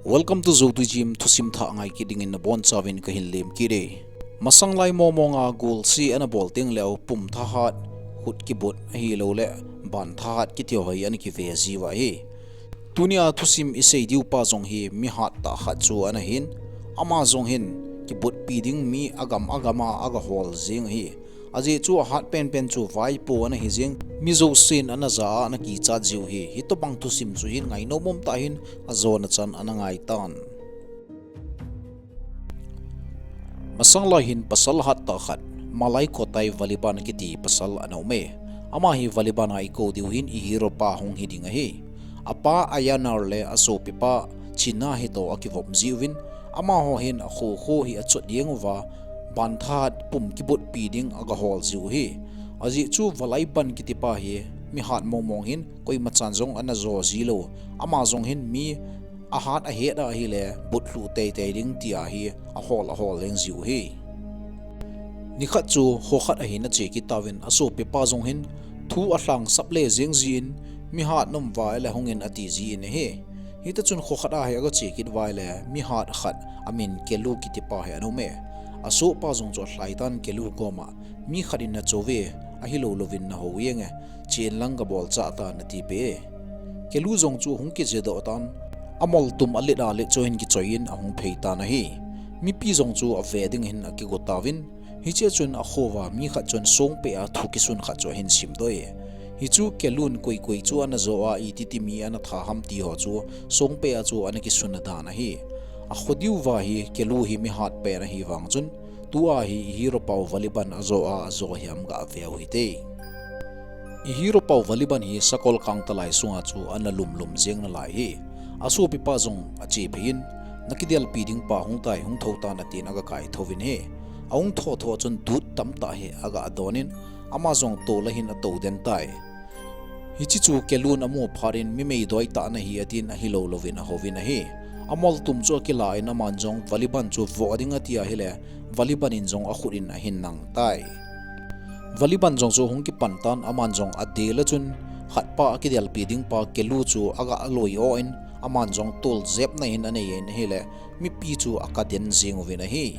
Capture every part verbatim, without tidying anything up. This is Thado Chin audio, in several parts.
Welcome to Zotuijim, thusim thah ngai kit dingin nabonchauvin kahin lemkit e. Masang lai momo nga gulsi ana bol teng leh pum thahat, khut kibut ahilouleh ban thahat kiti ho hi ana kive jiu ahi. Tunia thusim isei diu pa jong hi mi hattah khat chu ana hin, ama jong hin kibutpi ding mi agam agam a agahol jing ahi. Ajeh chu ahat penpen chu vaipo ana hi jing, mi jousen ana ja a ana kichat jiu ahi. Hitobang thusim chu hin ngainom umtah hin ajona chan ana ngaitan. Masang lai hin pasal hattah khat, Malai Kotai Valiban kiti pasal ana um e. Ama hi Valiban a ikou diu hin i hero pa hung hi ding ahi. Apa Ayanar le asopipa China hitoh akivop jiuvin, amaho hin akho kho hi achot jeng uva, ban thahat pum kibutpi ding agahol jiu ahi. Ajeh chu Valiban kitipa hi mi hat mongmong hin koimachan jong ana jo jilou, ama jong hin mi ahat ahet ahileh butlhuh teitei ding tia hi ahol ahol leng jiu ahi. Nikhat chu kho khat ahin ache kit tauvin, asopipa jong hin thu alhangsap le jeng jin, mi hat naum uva ahileh hungin ati jin ahi. Hitachun kho khat a hi agache kit uva ahileh mi hat khat amin Kelu kitipa hi ana um e. Asohpa jong chu alhaitan Kelu koma, mi khat in nachou ve, ahilou louvin nahou jeng e, chen lang gabol chah tan ati peh e. Kelu jong chu hung kijedoh tan, amoltum alet a let chu ahin kichoiyin ahung phei tan ahi. Mipi jong chu ave ding hin akigo tauvin, hichea chun akhouva mi khat chun songpeh a thu kisun khat chu ahin simdoh e. Hichu Kelun koi koi chu ana jo a, iti ti mi ana tha ham ti ho chu songpeh a chu ana kisun adan ahi. Akho diuva hi Kelu hi mi hatpen ahi vang chun, tua hi i hero pau Valiban ajo a ajo hiam gave u hite. I hero pau Valiban hi sakol kangtalai sunga chu ana lumlum jeng nalai ahi. Asopipa jong ache phei in, nakidelpi ding pa hung tai, hung thou tan atin agakaithou vin ahi. Ahung thou thou a chun dut tamtah hi agah don in, ama jong tol ahin atou den tai. Hiche chu Kelun amu phat in mi meidoi tah nahi atin ahilou louvin ahouvin ahi. Amoltum chu akilah in aman jong Valiban chu voh ding ati ahileh, Valiban in jong akhut in ahin nang tai. Valiban jong chu hung kipan tan, aman jong adel a chun khatpa akidelpi ding pa Kelu chu agah loi o in, aman jong tol jepna in anei in ahileh, mipi chu akaden jeng uvin ahi.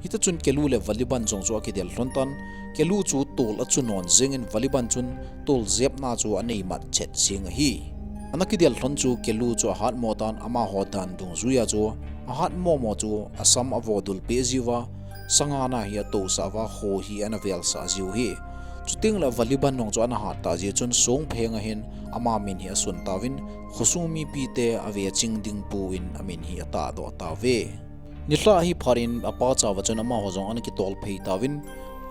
Hitachun Kelu le Valiban jong chu akidel lhon tan, Kelu chu tol achu non jeng in Valiban chun tol jepna chu anei mat chet jeng ahi. Ana kidel lhon chu Kelu chu ahat mo tan, amaho dan dungjuia chu ahat momo chu asam avo dul peh jiuva, sangana hi atousah uva kho hi ana velsah jiu ahi. Chuteng leh Valiban jong chu ana hat tah jeh chun songpheng ahin ama min hi asun tauvin, khosung mipite ave ching ding pu in amin hi atahdoh tauve. Nilhah ahi phat in apa chauva chun amaho jong ana kitol phei tauvin,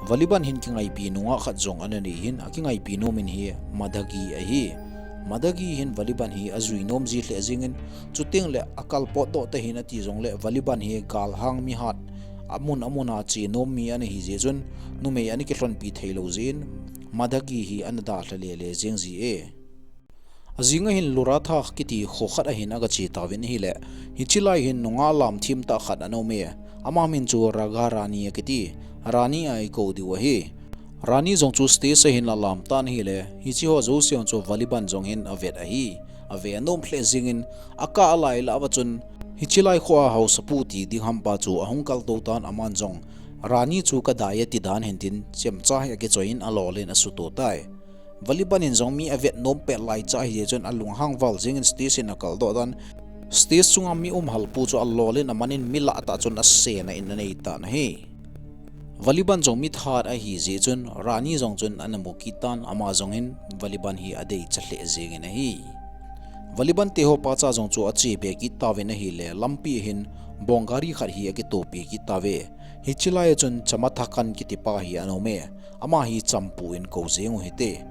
Valiban hin kingaipi nungah khat jong ana nei hin, akingaipi nu min hi Madagi ahi. Madagi hin Valiban hi ajui nom ji lheh jeng in, chuteng leh akal potdoh tahih in ati jongleh Valiban hi galhang mi hat, amun amun a che nom mi ana hi jeh chun, numei ana kilhonpi theilou jeh in, Madagi hi ana dalha lele jeng ji e. Ajing ahin Luratha kiti kho khat ahin agache tauvin ahileh, hiche lai hin nungah lam thim tah khat ana um e, ama min chu Raga Rani akiti, Rani a ikou diu ahi. Rani jong chu stage a hin alam tan ahileh, hiche ho jouse jong chu Valiban jong hin avet ahi, ave anom lheh jeng in, akah alai lah uva chun, hiche lai kho a haosapu ti ding hampa chu ahung kaltou tan, aman jong Rani chu kadai ati dan hin tin, chemcha hi akichoi in alol in asuto tai. Valiban in jong mi avet nom pet lai cha ahi jeh chun alunghang val jeng in stage in akaldoh tan. Stage chunga mi umhalpu chu alol in aman in mi lah tah chun asena in anei tan ahi. Valiban jong mi thahat ahi jeh chun Rani jong chun ana mu kit tan, ama jong hin Valiban hi adeicha lheh jeng in ahi. Valiban te ho pacha jong chu ache be kit tauvin ahileh, lampi a hin bong gari khat hi akitopi kit tauve. Hiche lai a chun Chamathakan kitipa hi ana um e, ama hi Champu in kou jeng u hite.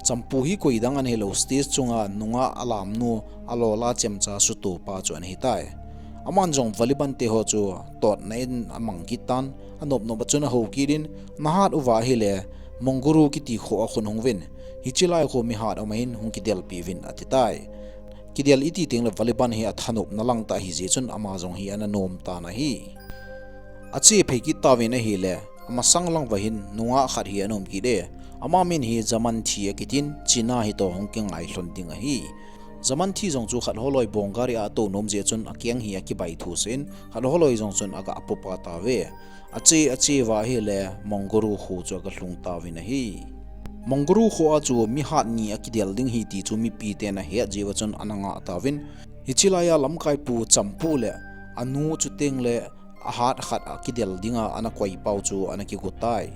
Champu hi koidang ana hilou, stage chunga nungah alamnu, alol a chemcha sutopa chu ana hitai. Aman jong Valiban te ho chu totna in amang kit tan, anop nop a chun ahou kit in, nahat uva ahileh, Monguru kiti kho a khun hung uvin, hiche lai kho mi hat aum ahin hung kidelpi uvin ati tai. Kidel iti teng leh Valiban hi athanopna lang tah ahi jeh chun ama jong hi ana nom tan ahi. Ache phei kit tauvin ahileh, amasang lang uva hin nungah khat hi ana um kit e. Ama min hi Jamanthi akitin, China hitoh hung kingai lhon ding ahi. Jamanthi jong chu khat holoi bong gari a atou nom jeh chun akeng hi akibai thusah in, khat holoi jong chun aga popa tauve. Ache, ache uva ahile Mongoro kho chu aga lhung tauvin ahi. Mongoro kho a chu mihat ni akidel ding ahi ti chu mipi ten ahet jeh uva chun ana ngah tauvin. Hiche laiya lamkai pu Champu le anu chuteng le ahat khat akidel dinga ana koi pau chu ana kigo tai.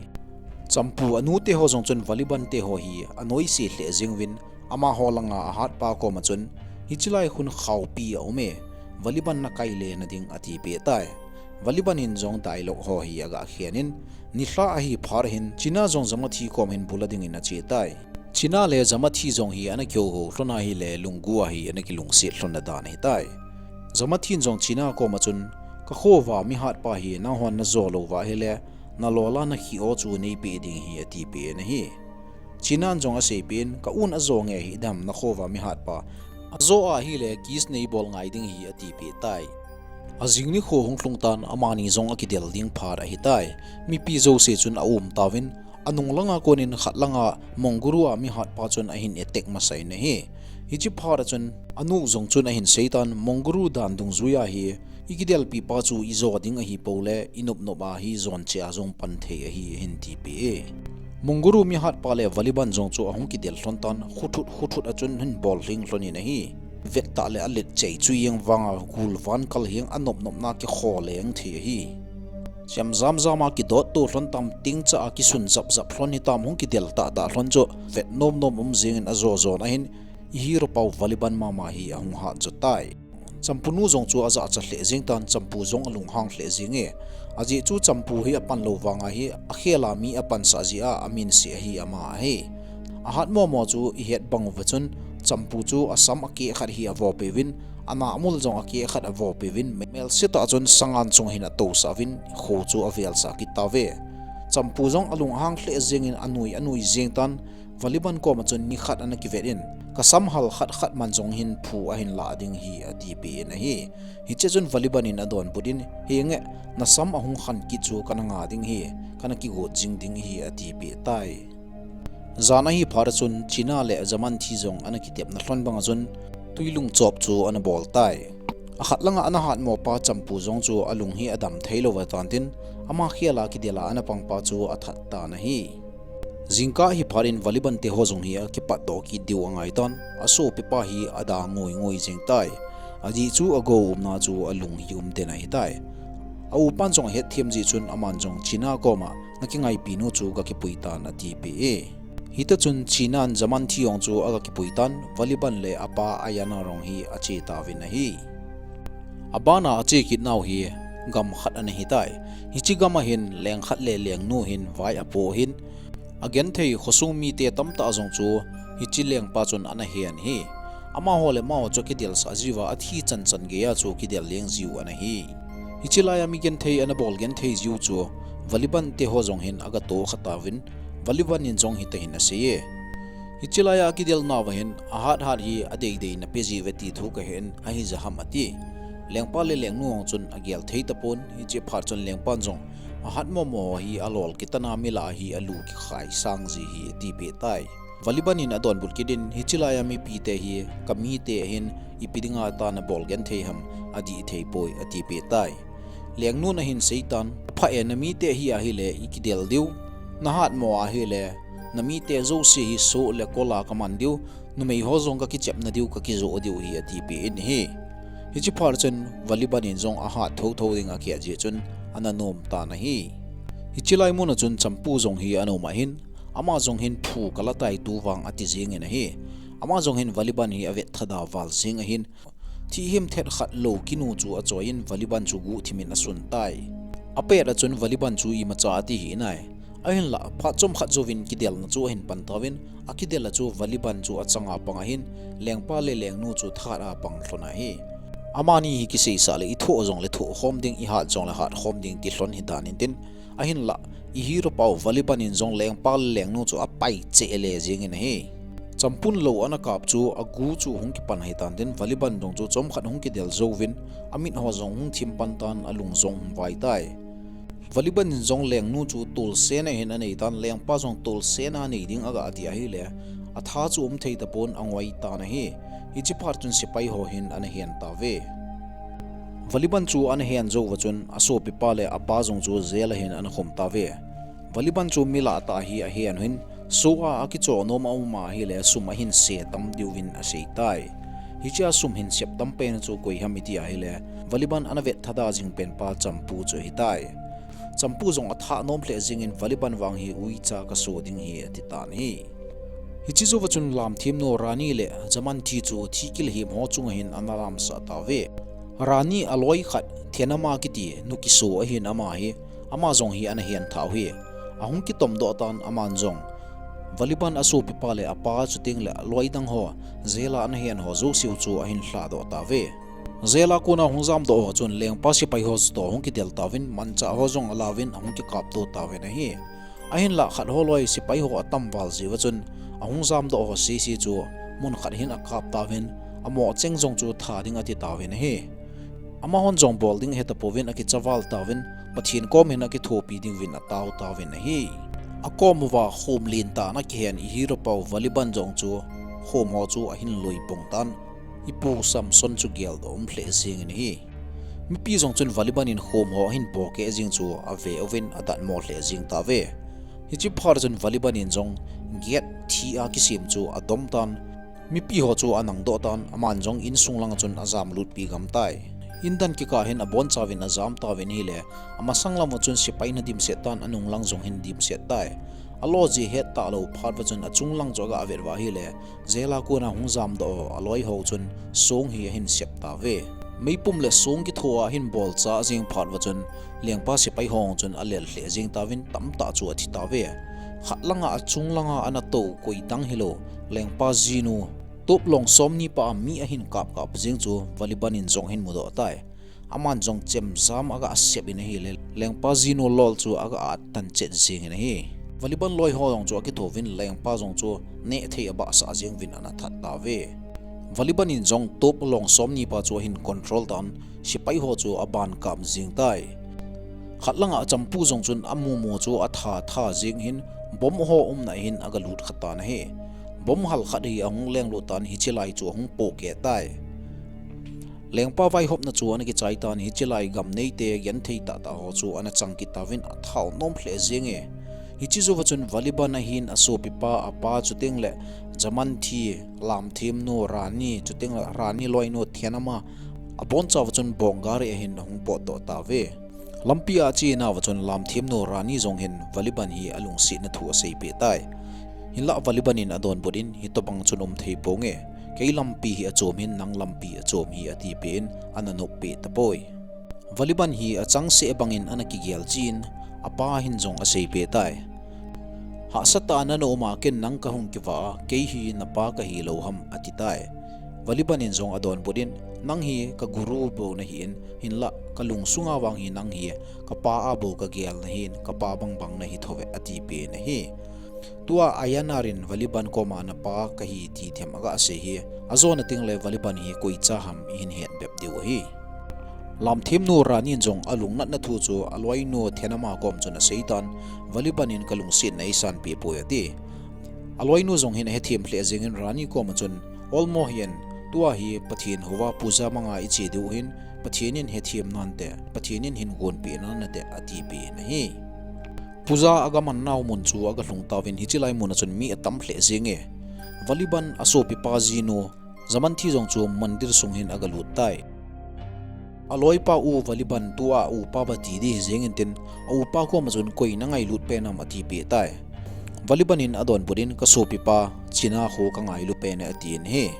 Champu anu te ho jong chun Valiban te ho hi anoise lheh jeng uvin, amaho langa ahat pa koma chun, hiche lai khun khaopi aum e, Valiban nakai le nading ati peh tai. Valiban in jong dialogue ho hi aga khen in, nilhah ahi phat hin, China jong Jamathi kom hin bula dingin ache tai. China le Jamathi jong hi ana kihou lhon ahile, Lungu a hi ana kilungset lhon na dan ahitai. Jamathi in jong China koma chun, ka kho uva mihat pa hi nanghon najo lou uva ahile, nalol a nakhi o chu neipeh ding ahi ati peh in ahi. China in jong asei peh in, ka un ajo nge hidem nakho uva mihat pa. Ajo ahile, kiss neibol ngai ding ahi ati peh tai. Ajing nikho hung lhung tan amani jong akidel ding phat ahitai. Mipi jouse chun aum tauvin, anung langa konin khat langa Mongoro a mihat pa chun ahin attack masa in ahi. Hiche phat a chun anu jong chun ahin sei tan, Mongoro dan dungjui a hi, ikidelpi pa chu ijo ding ahi pole, inop nop a hi jon cheh a jong pan thei ahi ahin ti peh e. Mongoro mihat pa le Valiban jong chu ahung kidel lhon tan, khuthut khuthut a chun hin bol lhing lhon in ahi. Vet tah le alet chei chu eng vanga gul van kal hieng anop nop na kikho leng thei ahi. Siam jam jam a kidot to lhon tam, ting cha a kisun jap jap lhon hitam, hung kidel tah tah lhon chu vet nom nom um jeng in ajo jon ahin, i hero pau Valiban mama hi ahung hat jo tai. Champu nu jong chu ajahcha lheh jeng tan, Champu jong alunghang lheh jeng e. Ajeh chu Champu hi apan lou vanga hi akhel a mi apansah jeh a amin se ahi ama ahi. Ahat momo chu ihet bang uva chun, Champu chu asam akeh khat hi avo peuvin, ana mul jong akeh khat avo peuvin, melse tah chun sangan chung hin atousah uvin, kho chu avelsah kit tauve. Champu jong alunghang lheh jeng in anui anui jeng tan, Valiban koma chun nikhat ana kivet in, ka sam hal khat khat man jong hin phu ahin lah ding ahi ati peh in ahi. Hiche chun Valiban in adonbut in, henge, nasam ahung khan kit chu kana nga ding ahi, kana kigot jing ding ahi ati peh tai. Jan ahi phat a chun China le Jamanthi jong ana kitepna lhon bang a chun, twilung chop chu ana bol tai. Akhat langa ana hat mo pa Champu jong chu alung hi adam thei lou va tan tin, ama khel a kidel a ana pang pa chu athat tan ahi. Jingkah hi phat in Valiban te ho jong hi akipat doh kit diu angai tan, asopi pa hi ada ngoi ngoi jeng tai. Ajeh chu agou umna chu alung hi um den ahitai. A upan jong ahet them jeh chun aman jong China koma, na kingaipi nu chu ka kipui tan ati peh e. Hita chun China in Jamanthi jong chu aga kipui tan, Valiban le apa Ayana jong hi ache tauvin ahi. Abana ache kit nau hi gam khat ana hitai. Hiche gam a hin leng khat le lengnu hin vai apoh in, agenthei khosung mite tamtah jong chu hiche lengpa chun ana hen ahi. Amaho le amaho chu kidelsah jiuva athi chan chan geiya chu kidel leng jiu ana hi. Hiche laiya mi genthei ana bol genthei jiu chu Valiban te ho jong hin aga tohkha tauvin, Valiban in jong hita hin asei e. Hiche laiya akidel nauva hin ahat hat hi adei dei na pe jiuve ti thu kahen, ahija ham ati. Lengpa le lengnu jong chun agel thei tapon, hiche phat chun lengpan jong ahat momo hi alol kitan a mi lah a hi alu kikhai sang ji ahi ati peh tai. Valiban in adonbut kit in, hiche laiya mipi te hi ka mite ahin, ipi dinga tana bol genthei ham, adih thei poi ati peh tai. Lengnun ahin sei tan, pha e, na mite ahi ahile ikidel diu, nahat mo ahile na mite jouse hi soh le kol a kaman diu, numei ho jong ka kichepna diu, ka kijoh diu ahi ati peh in ahi. Hiche phat chun Valiban in jong ahat thotho ding akiat jeh chun ana nom tan ahi. Hiche lai mun a chun Champu jong hi ana um ahin, ama jong hin phu kala tai tu vang ati jeng in ahi. Ama jong hin Valiban hi avet thada val jeng ahin, thihhim thet khat lou kinu chu achoi in Valiban chu guhthim in asun tai. Apet a chun Valiban chu imacha ati hih nai. Ahinlah, phat chomkhat jouvin kidelna chu ahin pan tauvin, akidel a chu Valiban chu achanga pang ahin, lengpa le lengnu chu thakhat a pang lhon ahi. Amani hi kiseisah le ithoh jongle thoh khom ding, ihat jongle hat khom ding ti lhon hi dan in tin, ahinlah, i hero pau Valiban in jong lengpa le lengnu chu apai cheh le jeng in ahi. Champun lou ana kap chu agu chu hung kipan ahi tan tin, Valiban jong chu chomkhat hung kidel jouvin, amit ho jong hung thim pan tan, alung jong hung vai tai. Valiban in jong lengnu chu tolsena hin anei tan, lengpa jong tolsena nei ding aga ti ahile, atha chu um thei tapon, angoi tan ahi. Hiche phat chun sepai ho hin ana hen tauve. Valiban chu ana hen jou uva chun asopipa le apa jong chu jail a hin ana khum tauve. Valiban chu mi lah tah hi ahen uhin, soh a akichoh nom a um ahile sum ahin se tam diuvin asei tai. Hichea sum hin sep tam pen chu koi ham iti ahile, Valiban ana vet thada jing pen pa Champu chu ahitai. Champu jong athah nom lheh jengin Valiban vang hi uicha kaso ding ahi ati tan ahi. Hiche jouva chun Lamthemnu Rani le Jamanthi chu thihkilhem ho chunga hin ana lamsah tauve. Rani aloi khat Thenama kiti nu kiso ahin ama hi, ama jong hi ana hen thah u ahi. Ahung kitom doh tan aman jong Valiban asopipa le apa chuteng le aloi dang ho, jail a ana hen ho jouse u chu ahin lhah doh tauve. Jail a kona hung jamdoh ho chun lengpa sepai ho chu toh hung kidel tauvin, manchah ho jong alauvin ahung kikapto tauvin ahi. Ahinlah khat ho loi sepai ho atam val jeh uva chun ahung jamdoh ho sese chu mun khat hin akap tauvin, amoh cheng jong chu tha ding ati tauvin ahi. Amahon jong bol ding ahetapouvin akicha val tauvin, Pathen kom hin akithopi diuvin atao tauvin ahi. Akom uva khom lentah in akihen Ihiro pau Valiban jong chu khom ho chu ahin lui pung tan, Ipu Samson chu geldoh um lheh jengin ahi. Mipi jong chun Valiban in khom ho ahin pohkeh jeng chu ave uvin adatmo lheh jeng tauve. Hiche phat chun Valiban in jong gate thi a kisem chu adom tan, mipi ho chu anangdoh tan, aman jong insung langa chun ajam lutpi gam tai. Indan kikah hin abonchauvin ajam tauvin ahile, amasang lama chun sepai ana dimset tan, anung lang jong hin dimset tai. Alo jeh het talou phat uva chun achung lang chu aga vet uva ahile, jail a kona hung jamdoh ho aloi ho chun song hi ahin sep tauve. Meipum le song kitho a ahin bolcha jeng phat uva chun lengpa sepai ho chun alel lheh jeng tauvin tamtah chu athi tauve. Khat langa achung langa ana tou koi dang hilou, lengpa jinu Tuplong somni pa a mi ahin kap kap jeng chu Valiban in jong ahin mudoh tai. Aman jong chemjam aga sep in ahile, lengpa jinu lol chu aga at tan chet jengin ahi. Valiban loi ho jong chu akithouvin lengpa jong chu nehthei abahsah jeng uvin ana that tauve. Valiban in jong Tuplong somni pa chu ahin control tan, sepai ho chu aban kap jeng tai. Khat langa Champu jong chun amumu chu atha tha jeng hin, bomb ho umna hin aga lut kha tan ahi. Bomb hal khat hi ahung lenglut tan hiche lai chu ahung pohkeh tai. Lengpa vaihopna chu ana kichai tan, hiche lai gam neite genthei tahtah ho chu ana chang kit tauvin athao nom lheh jenge. Hiche jouva chun Valiban ahin asopipa, apa chuteng le Jamanthi, Lamthemnu Rani chuteng le Rani loinu Thenama, abonchauva chun bong gari ahin ahung potdoh tauve. Lampi a ache nauva chun Lamthemnu Rani jong hin Valiban hi alungsetna thu aseipeh tai. Hinlah Valiban in adonbut in, hitobang chun um thei ponge. Kei lampi hi achom hin, nang lampi achom hi atipeh in, ana noppeh tapoi. Valiban hi achangseh bangin ana kigel chen, apa hin jong aseipeh tai. Hahsatah a nana um a ken nang kahung kivah a, kei hi napa kahilou ham ati tai. Valiban in jong adonbut in, nang hi ka guru bou nahin, hinlah kalungsunga vang hi nang hi kapa a bou kagel nahin, kapa bangbang nahi thouve atipeh in ahi. Tua Ayanar in Valiban koma napa kahi ti them aga sei hi, ajona tengle Valiban hi koicha ham ihin het bep diu ahi. Lamthemnu Rani in jong alungnatna thu chu aloinu Thenama kom chun aseitan, Valiban in kalungsetna eisanpeh poi ati. Aloinu jong hin ahethem lheh jengin Rani koma chun, olmo hih in, tua hi Pathen houva puja manga iche diu hin, Pathen in hethem nante, Pathen in hin gonpeh nante atipeh in ahi. Puja aga man nau mun chu aga lhung tauvin hiche lai muna chun mi atam lheh jenge. Valiban asopipa jinu, Jamanthi jong chu mandir sung hin aga lut tai. Aloipa u Valiban tua aupa bati ding hi jengin tin, aupa koma chun koi nangailut pen ham atipeh tai. Valiban in adonbut in kasopipa China kho kangailu pen e atin ahi.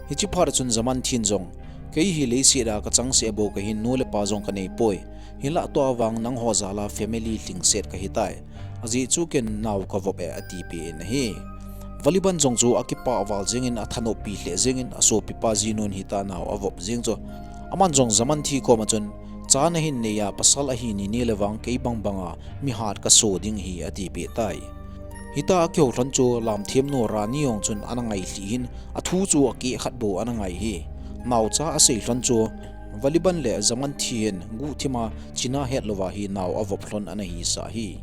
Hiche phat chun Jamanthi in jong, kei hi leiset a kachangseh bou kahin nu le pa jong kaneipoi. Hinlah tua vang nangho jal a family lhingset kahitai. Ajeh chu ken nao kavop e atipeh in ahi. Valiban jong chu akipah val jengin athanoppi lheh jengin asopipa jinun hita nao avop jeng chu. Aman jong Jamanthi koma chun, cha nahin nei a pasal ahi nini le vang kei bangbanga mihat kaso ding ahi atipeh tai. Hita akihou lhon chu Lamthemnu Rani jong chun ana ngailhih in athu chu akeh khat bou ana ngai ahi. Naocha asei lhon chu Valiban le Jamanthi hin guhthima China hetlouva hi nao avop lhon ana hisah ahi.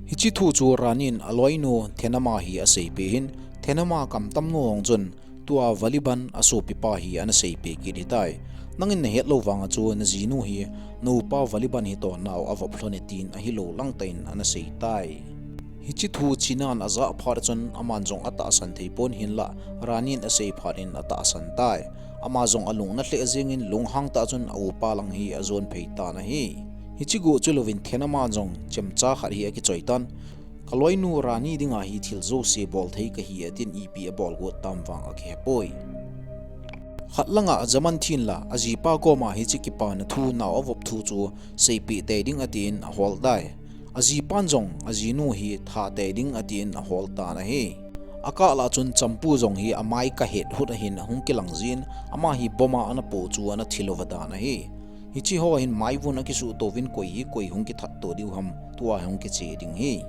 Hiche thu chu Rani in aloinu Thenama hi aseipeh in, Thenama kamtamnu jong chun Tua Valiban asopipa hi ana seipeh kit hitai. Nangin nahet lou vanga chu najinu hi, naupa Valiban hi toh nao avop lhon e tin ahilou langtah in ana seitai. Hiche thu Chinnan ajah phat chun aman jong atahsan thei pon hinlah, Rani in asei phat in atahsan tai. Ama jong alung nalheh jengin lunghang tah chun aupa lang hi ajon phei tan ahi. Hiche go chu louvin Thenam a jong chemcha khat hi akichoi tan. Kaloinu Rani dinga hi thil jouse bol thei kahi e tin ipi abol got tam vang akihe poi. Khat langa Jamanthi in la ajipa koma hiche kipana thu nao avop thu chu seipeh tei ding atin ahol tai. Ajipan jong ajinu hi that tei ding atin ahol tan ahi. Akah lah chun Champu jong hi amai kahet hut ahin ahung kilang jin ama hi bomb a ana po chu ana thi lou va dan ahi. Hiche ho hin maivun akisuh touvin koi hi koi hung kithat to diu ham, tua hung kiche ding hi.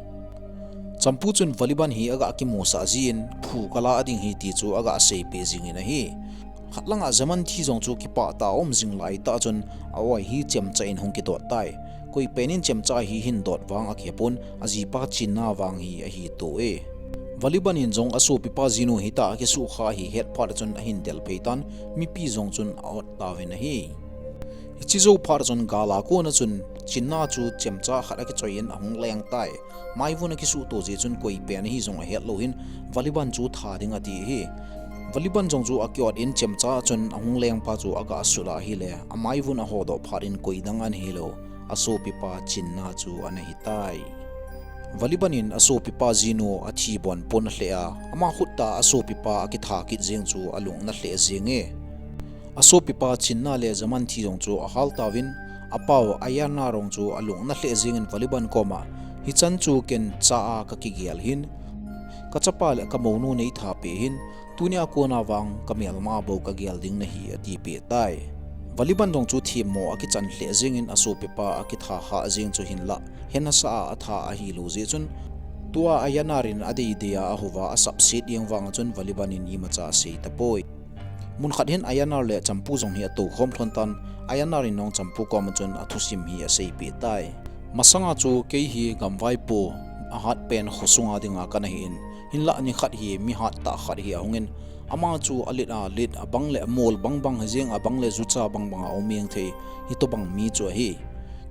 Champu chun Valiban hi aga kimusah jin phu kala ding hi ti chu aga seipeh jingin ahi. Khat langa Jamanthi jong chu kipah tah a um jing lai tah chun a-oi hi chemcha in hung kidot tai. Koi pen in chemcha hi hin dot vang akihe pon, ajipa Chinna vang hi ahi to e. Valiban in jong asopipa jinu hitia akisukha hi het phat chun ahin del phei tan, mipi jong chun a-ot tauvin ahi. Hiche jou phat chun gal a kona chun Chinna chu chemcha khat akichoi in ahung leng tai. Maivun akisuh to jeh chun koi pen ahi jong ahet lou hin Valiban chu that ding ati hi. Valiban jong chu aki-ot in chemcha chun ahung lengpa chu aga sut ahile, amaivun ahodoh phat in koi dang ana hilou, asopipa Chinna chu ana hitai. Valiban in asopipa jinu athi bon pon alheh a, ama khut tah a asopipa akitha kit jeng chu alung nalheh jenge. Asopipa Chinna le Jamanthi jong chu ahal tauvin, apau Ayanar jong chu alung nalheh jengin Valiban koma, hichan chu ken cha a kakigel hin, kachapa le kamounu neitha peh hin, tunia kona vang kamelma bou kagel ding nahi atipeh tai. Valiban jong chu themmo akichan lheh jengin asopipa akitha kha jeng chu hinlah, hena sa a atha ahilou jeh chun, tua Ayanar in adeidei a ahouva asapset jeng vanga chun Valiban in imacha asei tapoi. Mun khat hin Ayanar le Champu jong hi atoukhom lhon tan, Ayanar in jong Champu koma chun athusim hi aseipeh tai. Masanga chu kei hi gamvaipo ahat pen khosunga dinga kana hin, hinlah nikhat hi mihat tah khat hi ahungin, ama chu alet alet abang le amol bangbang hijeng abang le jucha bangbang a um jeng thei hitobang mi chu ahi.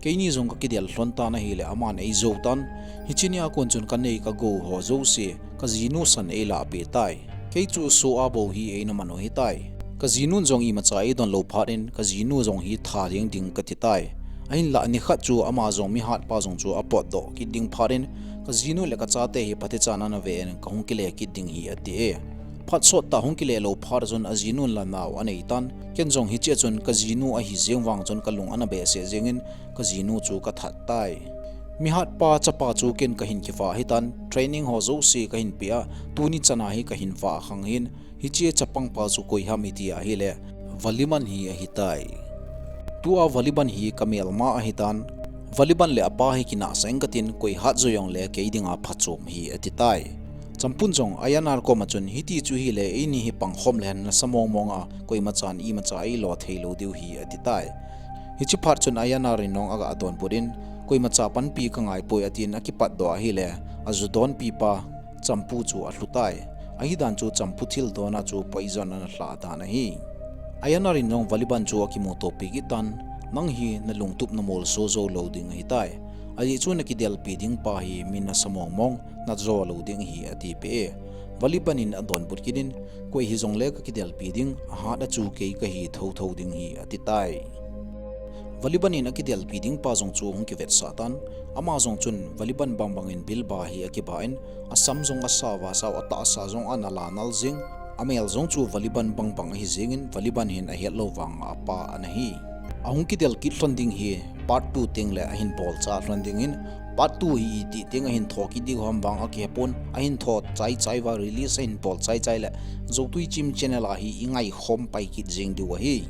Keini jong kakidel lhon tan ahile aman eijou tan, hiche nia kon chun kanei kagou ho jouse kajinu san eilah peh tai. Kei chu soh a bou hi eina man u hitai. Kajinun jong imacha eidon lou phat in kajinu jong hi that jeng ding kati tai. Ahinlah nikhat chu ama jong mihatpa jong chu apotdoh kit ding phat in kajinu le kachate hi Pathen chan ana ven kahung kile kit ding hi ati e. Phat sot tah hung kile lou phat chun ajinun la nao anei tan, ken jong hichea chun kajinu ahi jeng vang chun kalung ana behseh jengin kajinu chu kathat tai. Mihatpa chapa chu ken kahin kivah hitan, training ho jouse kahin peh a, tuni chana hi kahin vah khang hin, hiche chapangpa chu koi ham iti ahile, Valiban hi ahitai. Tua Valiban hi kamelma ahitan, Valiban le apa hi kinahsah ing katin, koi hat jou jongle kei dinga phachom hi ati tai. Champun jong Ayanar koma chun hiti chu hile eini hi pangkhom lehen nasa mongmong a, koimachan imacha eilo theilou diu hi ati tai. Hiche phat chun Ayanar in jong aga donbut in, koimacha panpi kangaipoi atin akipatdoh ahile, aju donpipa Champu chu alhu tai. Ahidan chu Champu thildon a chu poison ana lha dan ahi. Ayanar in jong Valiban chu akimutopi kit tan, nang hi nalungtup namolso jou lou ding ahitai. Ajeh chu nakidelpi dingpa hi mi nasa mongmong, najo lou ding ahi atipeh e. Valiban in adonbut kit in, koi hijongle kakidelpi ding, ahat a chu kei kahi thouthou ding hi ati tai. Valiban in akidelpi dingpa jong chu hung kivetsah tan, ama jong chun Valiban bangbangin bilba hi akiba in, asam jong asao asao, atahsa jong ana lanal jing, amel jong chu Valiban bangbang ahi jengin Valiban hin ahetlou vanga apa ana hi. Ahung kidel kit lhon ding hi part two tengle ahin bolcha lhon dingin, part two hi itih teng ahin tho kit diu ham vang akihepon, ahin tho chaichai uva release ahin bol chaichai le, Joutui Chim channel a hi ingaikhom pai kit jeng diu ahi.